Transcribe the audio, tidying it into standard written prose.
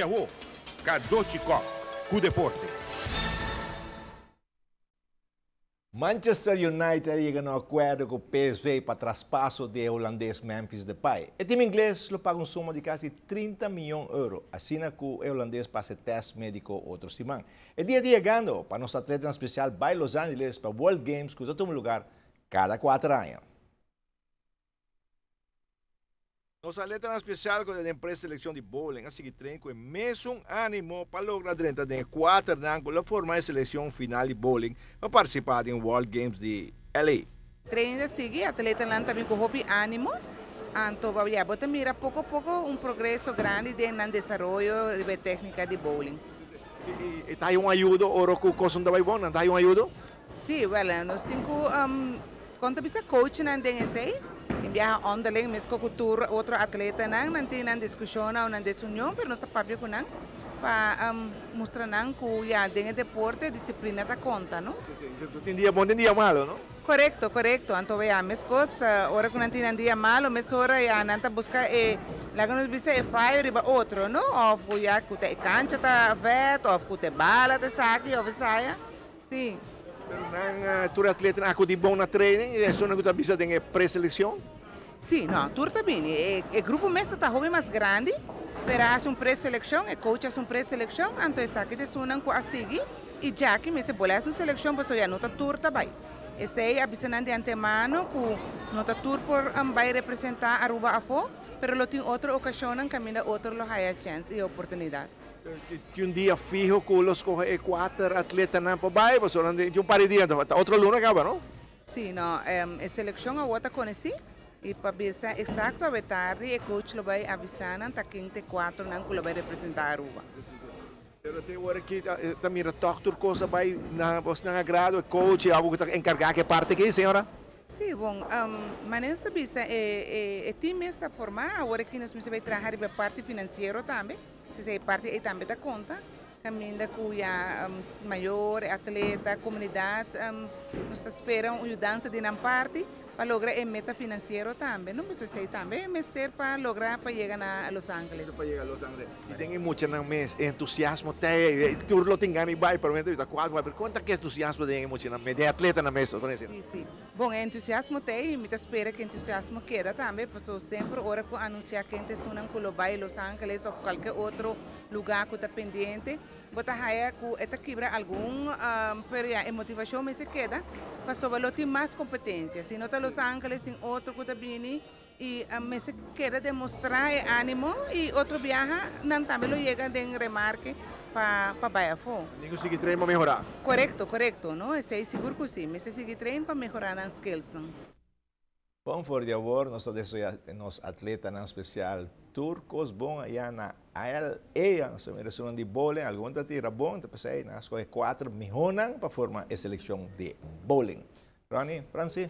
Awo, Cadochi Kock cu deporte. Manchester United a yega na un akuerdo ku PSV pa traspaso di e hulandes Memphis Depay. E tim ingles lo paga un suma di kasi 30 mion euro, asina ku e hulandes pasa e tèst médiko otro siman. E dia ta yegando pa nos atletanan spesial bai Los Angeles pa World Games ku ta tuma lugar kada kuater aña. Nos atletanan spesial ku ta den preselekshon di bowling a sigui train ku e mesun animo pa logra drenta den e kuaternan ku lo forma e selekshon final di bowling pa partisipá den World Games di LA. Training ta sigui, atletanan ta bin ku hopi animo, anto ya bo ta mira poko poko un progreso grandi den nan desaroyo riba e teknika di bowling. I ta hay un ayudo ora ku kosnan ta bai bon? Nan ta hay un ayudo? Sí, wèl, nos tin ku Kon ta bisa coachnan den esey? Tin biaha onderling mesco cu tur otro atletanan, nan tin nan discusionnan o nan desunion, pero nos ta papia cu nan pa mustra nan cu ya den e deporte disciplina ta conta, no? Si, si. Tin dia bon, tin dia malo, no? Corecto, corecto. Anto ya mescos ora cu nan tin nan dia malo mesora ya nan ta busca e, laga nos bisa e fayo riba otro, no? Of cu ya cu ta e cancha ta vet of cu ta e bala ta esaki of esaya. Si. Pero nan tur atletanan a acudi bon na training y esunnan cu ta bisa den e preseleccion? Si, no, tur ta bini. E grupo mes ta hopi mas grandi, pero a haci un preseleccion, e coach a haci un preseleccion, anto esaki ta esunnan cu a sigui y djaki mester bolbe haci un seleccion pasobra ya no ta tur ta bay. Esey a bisa nan di antemano cu no ta tur por bay representa Aruba afo, pero lo tin otro ocasionnan caminda otro lo haya chens y oportunidad. Tin un dia fiho ku lo skohe e kuater atletanan pa bai pasobra nan tin un par di dia ta otro luna kaba no? Si no, e selekshon awor ta konosí i pa bisa eksakto awe tardi e coach lo bai avisá nan ta ken ta e kuaternan ku lo bai representá Aruba. Pero te ora aki ta mira tòg tur kos a bai na bosnan agrado, e coach i abo ku ta enkargá ku e parti aki señora? Sí, bon, manera nos ta bisa e team mes ta formá, awor aki nos mester bai traha riba e parti finansiero tambe. Si esei parti ei tambe ta konta, kaminda ku ya mayor, e atleta, komunidat, nos ta spera un yudansa di nan parti pa logra e meta finansiero tambe, no? Pasobra esei tambe mester pa logra pa yega na Los Angeles. Pa yega Los Angeles. I den e muchanan mes, e entusiasmo ta ei, tur lo tin gana di bai, pero mi ta bisa kual bai, pero kon ta ki entusiasmo den e muchanan mes, den e atletanan mes, por esemplo? Sí, sí. Bon, e entusiasmo ta ei, mi ta spera ku e entusiasmo keda tambe, pasobra semper ora ku anunsiá kende esunnan ku lo bai Los Angeles òf kualke otro lugá ku ta pendiente, bo ta haya ku e ta kibra algun, pero ya e motivashon mester keda, pasobra lo tin mas kompetensia. Si no ta Los Angeles tin otro ku ta bini i mester keda demostrá e ánimo i otro biaha nan tambe lo yega den remarke pa pa bai afó. Tin ku sigui train pa mehorá. Korekto, korekto, no, esei sigur ku si. Mester sigui train pa mehorá nan skillsnan. Bon for di awor nos ta deseá nos atletanan spesial tur kos bon ayá na LA. Nos ta mira esunnan di bowling, algun ta tira bon, ta p'esei nan a skohe kuater mihónan pa forma e selekshon di bowling. Ronnie, Francie.